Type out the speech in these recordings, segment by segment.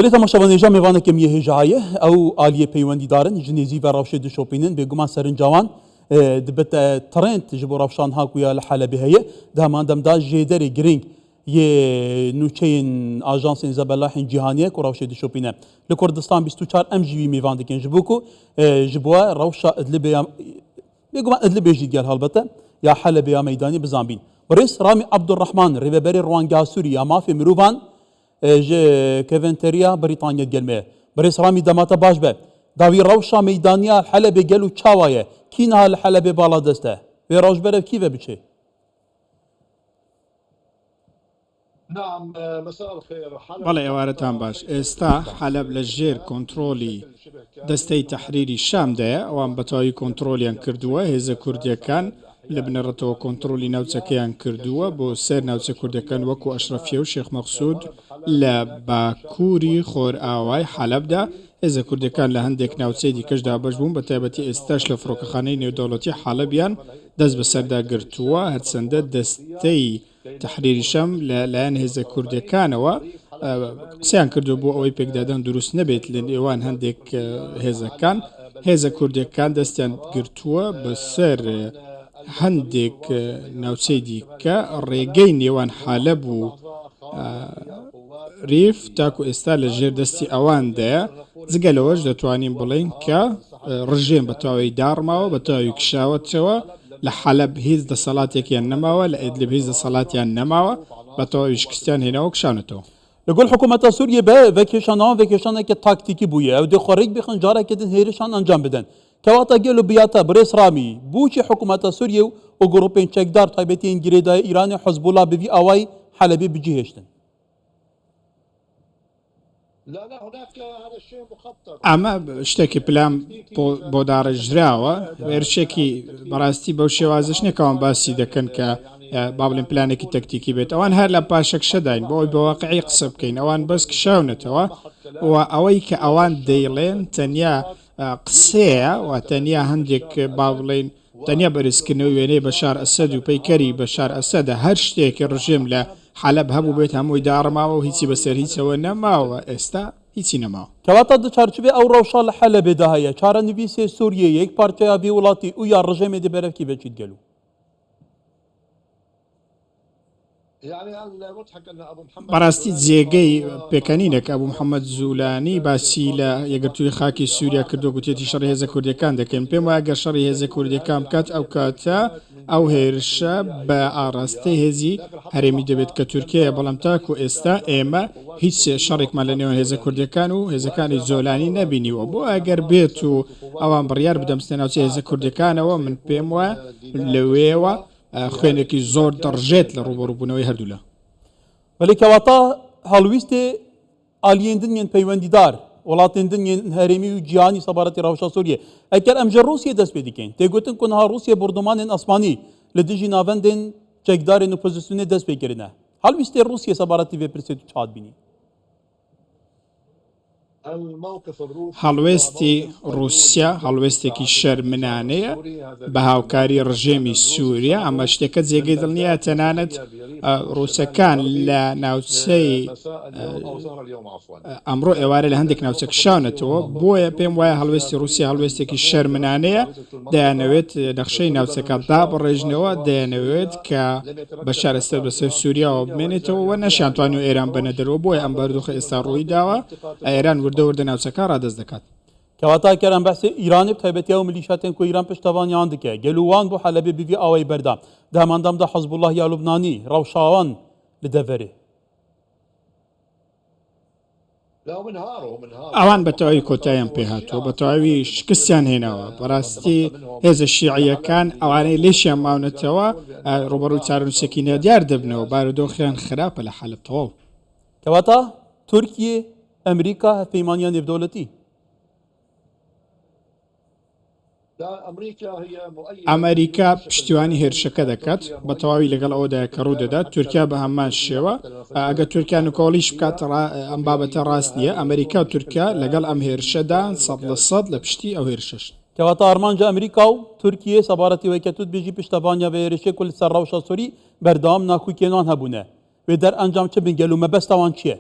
Belê temaşevanê ja mêvaneke min yê hêja heye. Ew aliyê peywendîdar in, ji nêzî ve rewşê dişopînin. Bêguman serinca wan dibite trend ji bo rewşa niha ku ya li Helebê heye. Di heman dem de jêderê girîng yê nûçeyên ajansên zebelahên cîhanî ye ku rewşê dişopîne. Li Kurdistan 24 em jî wî mêvan dikin ji bo ku ji bo we rewşa Idlibê ya Bêguman Idlibê jî gel helbete ya Helebê ya meydanî bizanbîn. Birêz Ramî Abdulrehman Rêveberê Rwangeha Sûrî ya Mafê Mirovan Ji Keventeriya Brîtanya gel me ye. Birêz Ramî dema te baş be. Dawî rewşa meydaniya Helebê gel û çawa ye? Kî niha li Helebê bala dest e? Wê rewş berev kî ve biçê? بەڵێ ئێوارەتان باش. ئێستا حەلەب لە ژێر کۆنترۆڵی دەستەی تەحریری شامدایە، ئەوان بەتەواوی کۆنترۆڵیان کردووە، هێزە کوردییەکان لە بنەڕەتەوە کۆنتڕۆڵی ناوچەکەیان کردووە بۆ سەر ناوچە کوردەکان وەکو ئەشرەفیە و شێخ مەقسود لە باکووری خۆرئاوای حەلەبدا، هێزە کوردەکان لە هەندێک ناوچەی دیکەش دابەش بوون بەتایبەتی ئێستاش لە فڕۆکەخانەی نێودەوڵەتی حەلەبیان دەست بەسەردا گرتووە هەرچەندە دەستەی تەحریری شام لە لایەن هێزە کوردەکانەوە قسەیان کردو بۆ ئەوەی پێکدادان دروست نەبێت لە نێوان هەندێک هێزەکان هێزە کوردەکان دەستیان گرتووە بەسەر هەندێک ناوچەی دیکە ڕێگەی نێوان حالەب و ریف تاکو ئێستا لە ژێر دەستی ئەواندایە جگە لەوەش دەتوانین بڵێین کە ڕژێم بە تەواوی داڕماوە، بە تەواوی کشاوەتەوە، لە حەلەب هیچ دەسەڵاتێکیان نەماوە، لە ئیدلب هیچ دەسەڵاتیان نەماوە، بە تەواوی شکستیان هێناوە و کشاونەتەوە. لە گەڵ حکوومەتە سووریە بە ڤەکێشانەوە ڤەکێشانێکە تاکتیکی بوویە ئەو دێ خۆ ڕێک بخەن جارێکە دن هێرشان ئەنجام بدەن کەواتە گەل و بیاتە برێز ڕامی بوچی حکوومەتە سووریە و و گروپێن چەکدار تایبەتیên گرێدایە ئیرانێ حزبوڵا بڤی ئاوای حەلەبێ بجی هێشتن. ئەمە شتێکی پلان بۆ داڕێژراوە، هێرشێکی بەڕاستی بەو شێوازەش نییە کە ئەوان باسی دەکەن کە با بڵێن پلانێکی تەکتیکی بێت، ئەوان هەر لە پاشەکشەداین بۆ ئەوەی بە واقعی قسە بکەین، ئەوان بەس کشاونەتەوە و ئەوەی کە ئەوان دەیڵێن تەنیا قسەیە و تەنیا هەندێک با بڵێین تەنیا بەرزکردنەوەی وێنەی بەشار ئەسەد و پەیکەری بەشار ئەسەدە، هەر شتێکی ڕژێم لە حەلەب هەبووبێت هەمووی داڕماوە و هیچی بەسەر هیچەوە نەماوە، ئێستا هیچی نەماوە. کەواتە di çarçivê ew rewşa li Helebê de heye, çarenivîsê Sûriyê yek parçeya vî welatî û ya rijêmê dê berevkî veçît gelo? بەڕاستی جێگەی پێکەنینە کە ئەبو محەمەد زولانی باسی لە یەکگرتووی خاکی سووریا کردووە گوتیەتی شەڕی هێزە کوردیەکان دەکەین پێم وایە گەر شەڕی هێزە کوردیەکان بکات ئەو کاتە ئەو هێرشە بە ئاڕاستەی هێزی هەرێمی دەبێت کە تورکیایە بەڵام تاکو ئێستا ئێمە هیچ شەڕێکمان لە نێوان هێزە کوردیەکان و هێزەکانی زۆلانی نەبینیوە بۆ ئەگەر بێت و ئەوان بڕیار بدەن بچنە ناوچەی هێزە کوردیەکانەوە من پێم وایە لەوێوە خوێنێکی زۆر دەڕژێت لە ڕووبەڕووبوونەوەی هەردوولا. بەلی کەواتە هەڵویستێ ئالیێن دن yên پەیوەندیدار وڵاتên din yên herêmî û cîhanî sebaretî rewşa Sûriyê. Eger em ji Rûsyê dest pê dikîn, tê gotin ku niha Rûsye bordûmanên esmanî li dijî navendên çekdarên opozisyonê dest pê kirine. Helwîstê Rûsyê sebaretî vê pirsê tu çi dibînî? هەڵوێستی ڕووسیا هەڵوێستێکی شەرمنانەیە بە هاوکاری ڕژێمی سووریا، ئەمە شتێکە جێگەی دڵنیایە، تەنانەت ڕووسەکان لە ناوچەی ئەمڕۆ ئێوارە لە هەندێک ناوچە کشاونەتەوە، بۆیە پێم وایە هەڵوێستی ڕووسیا هەڵوێستێکی شەرمنانەیە، دەیانەوێت نەخشەی ناوچەکە دابڕێژنەوە، دەیانەوێت کە بەشار ئەسەد بەسەر سووریاوە بمێنێتەوە و نەشیانتوانیوە ئێران بەنە دەرەوە، بۆیە ئەم بارودۆخە ئێستا ڕوویداوە، ئێران وردە وردە ناوچەکە ڕادەست دەکات. کەواتە گەر ئەم بەحسێ ئیرانێ bi taybetî ew milîşatên ku Îran piştevaniyan dike, gelo wan bo Helebê bi vî awayî berda. Di heman dem de Hizbullah ya Lubnanî rewşa wan li deverê. ئەوان بە تەواوی کۆتاییان پێهاتووە، بە تەواوی شکستیان هێناوە. بەڕاستی هێزە شیعییەکان ئەوانەی لێشیان ماونەتەوە ڕووبەڕووی چارەنووسێکی نادیار دەبنەوە، بارودۆخیان خراپە لە حەلەب تەواو. کەواتە تورکیە، ئەمریکا، هەڤپەیمانییە نێودەوڵەتی. ئەمەریکا پشتیوانی هێرشەکە دەکات، بە تەواوی لەگەڵ ئەوەدایە کە ڕوودەدات، تورکیا بە هەمان شێوە، ئەگەر تورکیا نکۆڵیش بکات ئەم بابەتە ڕاست نییە، ئەمەریکا و تورکیا لەگەڵ ئەم هێرشەدان 100% لە پشتی ئەو هێرشەشن. کەواتە ئارمانجە ئەمریکا و تورکیە سەبارەتی وەی کە تو دبێژی پشتەڤانیا ڤێ هێرشێ کو li ser rewşa Sûrî berdewam nakokiyên wan hebûne. Wê derencam çi bin gelo mebesta wan çi ye?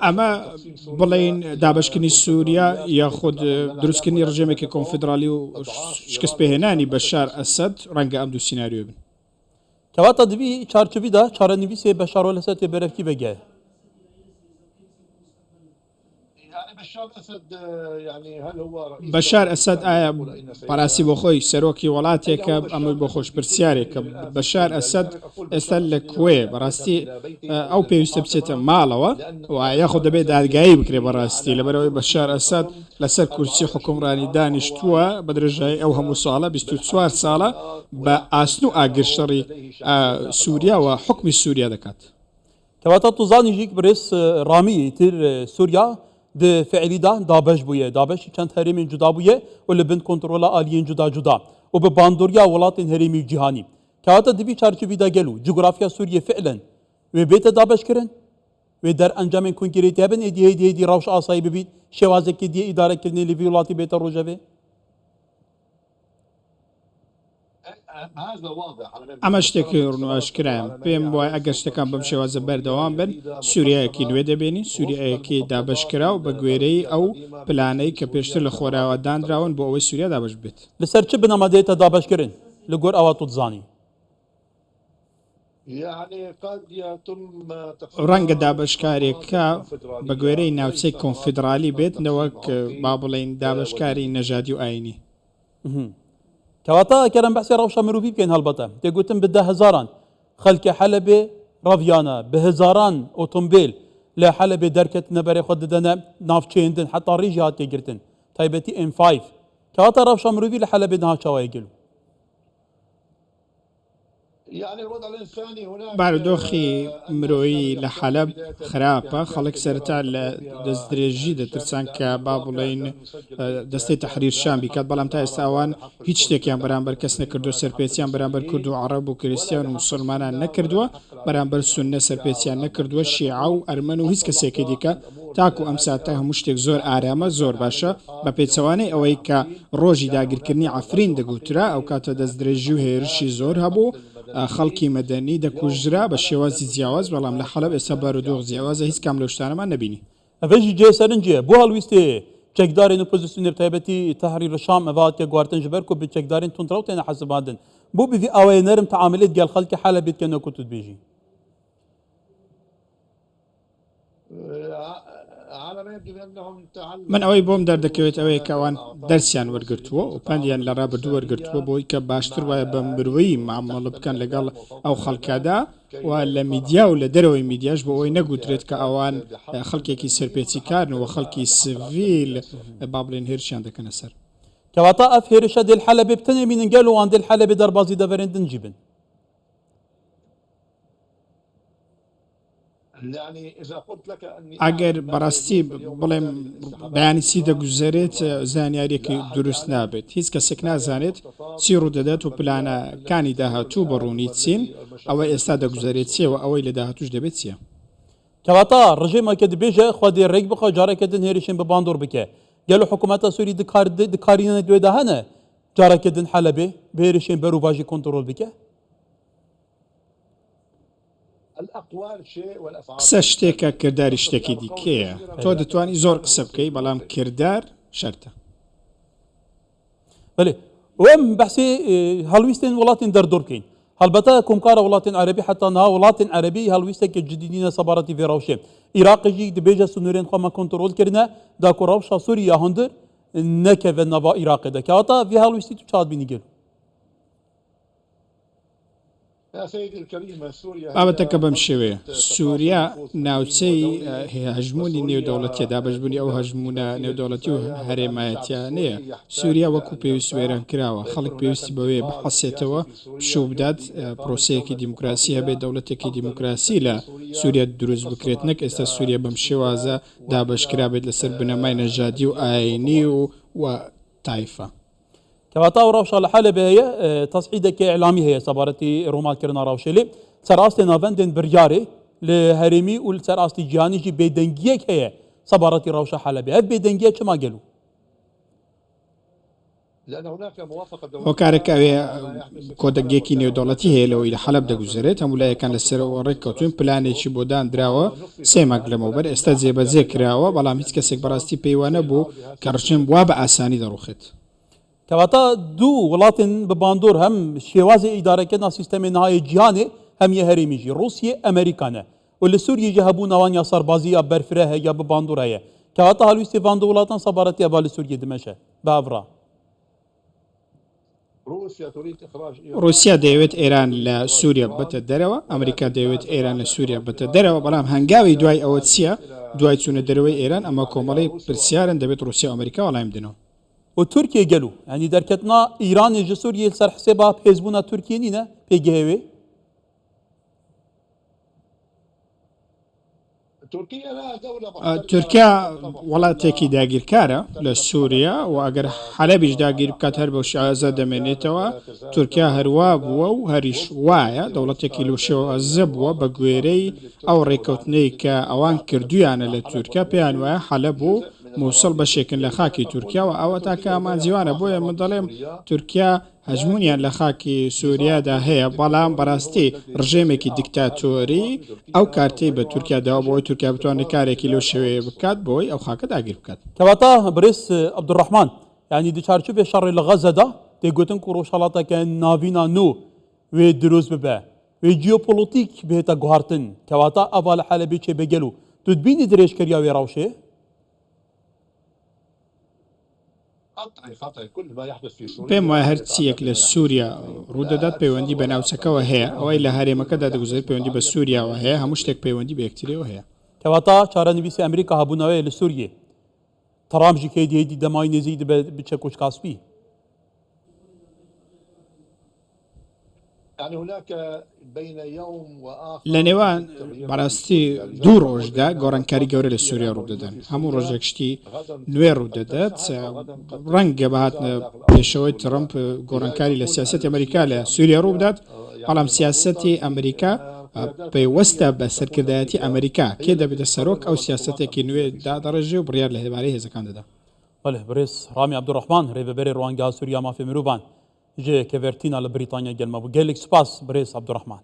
ئەمە بڵێین دابەشکردنی سووریا یاخود دروستکردنی ڕژێمێکی کۆنفیدراڵی و شکستپێهێنانی بەشار ئەسەد ڕەنگە ئەم دوو سیناریۆ بن. کەواتە دڤی چارچوویدا چارەنویسێ بەشار ئەسەد تێ بەرەڤکی ڤەگەێ. بەشار ئەسەد ئایا بەڕاستی بۆ خۆی سەرۆکی وڵاتێکە؟ ئەمە بۆ خۆش پرسیارێکە. بەشار ئەسەد ئێستا لە کوێیە؟ بەڕاستی ئەو پێویستە بچێتە ماڵەوە و یاخود دەبێت دادگایی بکرێت بەڕاستی لەبەرئەوەی بەشار ئەسەد لەسەر کورسی حوکمڕانی دانیشتووە بە درێژایی ئەو هەموو ساڵە 24 ساڵە بە ئاسن و ئاگر شەڕی سووریا و حوکمی سووریا دەکات. کەواتە تو زانی ژیک برێز ڕامی ئیتر سوریا د فعلی دا دابەش بویە، دابەشی چەند هەرێمێن جودا بویە و لە بن کۆنترۆلا ئالیێن جودا جودا و بە باندۆریا وڵاتێن هەرێمی و جیهانی. کەواتە دڤی چارچووی دا گەل و جوگرافیا سوریە فعلەن وێ بێتە دابەش کرن؟ وێ دەرئەنجامێن کونکرێتی هەبن ئێدی هێدی هێدی ڕەوش ئاسایی ببیت، شێوازێکی دیە ئیدارە کردنێ لە ڤی وڵاتی بێتە ڕۆژەڤێ؟ ئەمە شتێکی ڕوون و ئاشکرایە. پێم وایە ئەگەر شتەکان بەم شێوازە بەردەوام بن، سووریایەکی نوێ دەبینین، سووریایەکی دابەشکراو بە گوێرەی ئەو پلانەی کە پێشتر لە خۆراوا دانراون بۆ ئەوەی سووریا دابەش ببێت. لەسەر چ بنەما دێتە دابەشکردن لە گۆر ئەوە تۆ دزانی؟ ڕەنگە دابەشکارێکە بە گوێرەی ناوچەی کۆنفیدرالی بێت نەوەک با بڵێین دابەشکاری نەژادی و ئایینی. کەواتە ئەگەر ئەم بەحسی ڕەوشە مروڤی بکەین هەڵبەتە تێ گوتن بە دەهەزاران خەلکێ حەلەبێ ڕەڤیانە بە هەزاران ئۆتۆمبێل لە حەلەبێ دەرکەتنە بەرێ خۆ ددەنە ناوچەیەن دن حەتا ڕێژی هاتیە گرتن تایبەتی ئێم فایڤ کەواتە ڕەوشە مروڤی لە حەلەبێ نها چاوایە گەلو. بارودۆخی مرۆیی لە حەلەب خراپە، خەڵک سەرەتا لە دەستدرێژی دەترسان کە با بڵێین دەستەی تەحریر شام بیکات، بەڵام تا ئێستا ئەوان هیچ شتێکیان بەرامبەر کەس نەکردووە، سەرپێچیان بەرامبەر کورد و عەڕەب و کریستیان و موسڵمانان نەکردووە، بەرامبەر سوننە سەرپێچیان نەکردووە، شیعە و ئەرمەن و هیچ کەسێکی دیکە، تاکو ئەم ساتە هەموو شتێک زۆر ئارامە، زۆر باشە، بە پێچەوانەی ئەوەی کە ڕۆژی داگیرکردنی عەفرین دەگوترا، ئەوکاتە دەستدرێژی و هێرشی زۆر هەبوو، خەڵکی مەدەنی دەکوژرا بە شێوازی جیاواز، بەڵام لە حەلەب ئێستا بارودۆخ جیاوازە، هیچ کام لەو شتانەمان نەبینی. ئەڤە ژی جێ سەرنجێ بۆ هەڵویستێ چەکدارێن ئۆپۆزیسیۆنێ bi تایبەتی تەحریر شام ئەڤ هاتیە گوارتن ji ber ku bi çekdarên tundrew têne hesibandin. Bo bi vî awayê nerm teamilê digel xelkê Helebê dike ne ku tu dibêjî. من ئەوەی بۆم دەردەکەوێت ئەوەیە کە ئەوان دەرسیان وەرگرتووە و پەندیان لە ڕابردوو وەرگرتووە بۆی کە باشتر وایە بە مرۆیی مامەڵە بکەن لەگەڵ ئەو خەڵکەدا و لە میدیا و لە دەرەوەی میدیاش بۆ ئەوەی نەگوترێت کە ئەوان خەڵکێکی سەرپێچیکارن و خەڵکی سڤیل با بڵێن هێرشیان دەکەنە سەر. کەواتە ئەف هێرشە دێل حەلەبێ بتەنێ مینن گەل و وان دێل حەلەبێ دەربازی دەڤەرێن دن جی بن. ئەگەر بەڕاستی بڵێم بەیانی چی دەگوزەرێت زانیاریەکی دروست نابێت هیچ کەسێک نازانێت چی ڕوودەدات و پلانەکانی داهاتوو بە ڕوونی چین ئەوە ئێستا دەگوزەرێت چیە و ئەوەی لە داهاتوش دەبێت چیە. کەواتە ڕژێمە کە دبێژە خوا دێ ڕێک بخا جارەکە دن هێرشێن بە باندۆر بکە گەلۆ حکوومەتە سووری دکار دکارینە دوێدا هەنە جارەکە دن حەلەبێ بە هێرشێن بەروڤاژی کۆنتڕۆل بکە. قسە شتێکە کرداری شتێکی دیکەیە تۆ دەتوانی زۆر قسە بکەی بەڵام کردار شەرتە. بەێ وەم بەحسی هەڵویستێن وڵاتên دەردۆر بکەین هەڵبەتە کۆمکارە وڵاتên عەرەبی حتا نها وڵاتên عەرەبی هەڵویستێکی جدی نینە سەبارەتی vê rewşê Îraqê jî dibêje sinûrên xwe me kontrol kirine da ku rewşa Sûrî ya hundir nekeve nava Îraqê de kewata vê helwîstî tu çawa dibînî gelo? بابەتەکە بەم شێوەیە، سووریا ناوچەی هەژموونی نێودەوڵەتیە، دابەشبوونی ئەو هەژموونە نێودەوڵەتی و هەرێمایەتیانەیە. سووریا وەکو پێویست وێران کراوە، خەڵک پێویستی بەوەیە بحەسێتەوە، پشوو بدات، پرۆسەیەکی دیموکراسی هەبێت، دەوڵەتێکی دیموکراسی لە سووریا دروست بکرێت، نەک ئێستا سووریا بەم شێوازە دابەشکرابێت لەسەر بنەمای نەژادی و ئایینی و تایفە. کەواتە ئەو ڕەوشە لە حەلەبێ هەیە تەسعیدێکی ئیعلامی هەیە سەبارەتی ڕوومالکردنا ڕەوشێ لێ سەر ئاستێ ناڤەندێن بریارێ لە هەرێمی و لەسەر ئاستی جیهانی ژی بێدەنگیەک هەیە سەبارەتی ڕەوشە حەلەبێ ئەف بێدەنگیە چما گەلو؟ هۆکارەکە ئەوەیە کۆدەنگێکی نێودەوڵەتی هەیە لەوەی لە حەلەب دەگوزەرێت، هەموو لایەکان لەسەر ئەوە ڕێککەوتوون، پلانێکی بۆ داندراوە سێ مانگ لەمەوبەر، ئێستا جێبەجێ کراوە، بەڵام هیچ کەسێک بەڕاستی پێی وانەبوو کە ڕژێم وا بە ئاسانی دەڕوخێت. کەواتە دوو وڵاتên bi bandor hem şêwazê îdarekirina sîstemê niha yê cîhanê hem yê herêmî jî Rûsye, Amerîka ne û li Sûriyê jî hebûna wan ya serbazî ya berfireh ya bi bandor heye. Kewata helwîstê van du welatan sebaretî va li Sûriyê dimeşe bi hev re. ڕووسیا دەیەوێت ئێران لە سووریا ببەتە دەرەوە، ئەمریکا دەیەوێت ئێران لە سووریا ببەتە دەرەوە، بەڵام هەنگاوی دوای ئەوە چییە؟ دوای چوونە دەرەوەی ئێران، ئەمە کۆمەڵێک پرسیارن دەبێت ڕووسیا و ئەمریکا وەڵامی بدەنەوە. و تورکیە گەلو یانی دەرکەتنا ئیرانێ ji Sûriyê li ser hisêba pêzbûna Tirkiyê nîne pêgehê wê. تورکیا وڵاتێکی داگیرکارە لە سووریا و ئەگەر حەلەبیش داگیر بکات هەر بەو شێوازە دەمێنێتەوە. تورکیا هەروا بووە و هەریش وایە، دەوڵەتێکی لەو شێوازە بووە بە گوێرەی ئەو ڕێککەوتنەی کە ئەوان کردوویانە لە تورکیا پێیان وایە حەلەب و موسڵ بەشێکن لە خاکی تورکیا و ئەوە تاکە ئامانجی وانە بۆیە من دەڵێم تورکیا هەژموونیان لە خاکی سوریادا هەیە، بەڵام بەڕاستی ڕژێمێکی دیکتاتۆری ئەو کارتەی بە تورکیا داوە بۆ ئەوەی تورکیا بتوانێت کارێکی لەو شێوەیە بکات بۆ ئەوەی ئەو خاکە داگیر بکات. کەواتە برێز عەبدولڕەحمان یانی di çarçovê şerê li Xezze de tê gotin ku rojhelateke navîna nû wê dirûst bibe. Wê jeopolotîk bihête guhartin. Kewata eva li Helebê çêbe gelo tu dibînî dirêjkeriya wê rewşê? پێم وایە هەرچییەک لە سووریا ڕوودەدات پەیوەندی بە ناوچەکەوە هەیە، ئەوەی لە هەرێمەکەدا دەگوزەرێت پەیوەندی بە سووریاوە هەیە، هەموو شتێک پەیوەندی بە یەکتریەوە هەیە. کەواتە چارەنویسی ئەمریکا هەبوونەوەیە لە سووریێ. ترامپ jî hêdî hêdî demayî nêzîk dibe biçe Koçka Spî. لە نێوان بەڕاستی دوو ڕۆژدا گۆڕانکاری گەورە لە سووریا ڕوودەدەن، هەموو ڕۆژێک شتی نوێ ڕوودەدات، ڕەنگە بە هاتنە پێشەوەی ترەمپ گۆڕانکاری لە سیاسەتی ئەمریکا لە سووریا ڕووبدات، بەڵام سیاسەتی ئەمریکا پەیوەستە بە سەرکردایەتی ئەمریکا، کێ دەبێتە سەرۆک ئەو سیاسەتێکی نوێ دادەڕێژێ و بڕیار لە هێبارەی هێزەکان دەدا. بەڵێ بەڕێز ڕامی عەبدولڕەحمان رێڤەبەرێ ڕوانگەها سووریا مافێ مروڤان ژ کەڤەرتینا لە بریتانیا گەل مەبوو. گەلێک سوپاس بەڕێز عەبدولڕەحمان.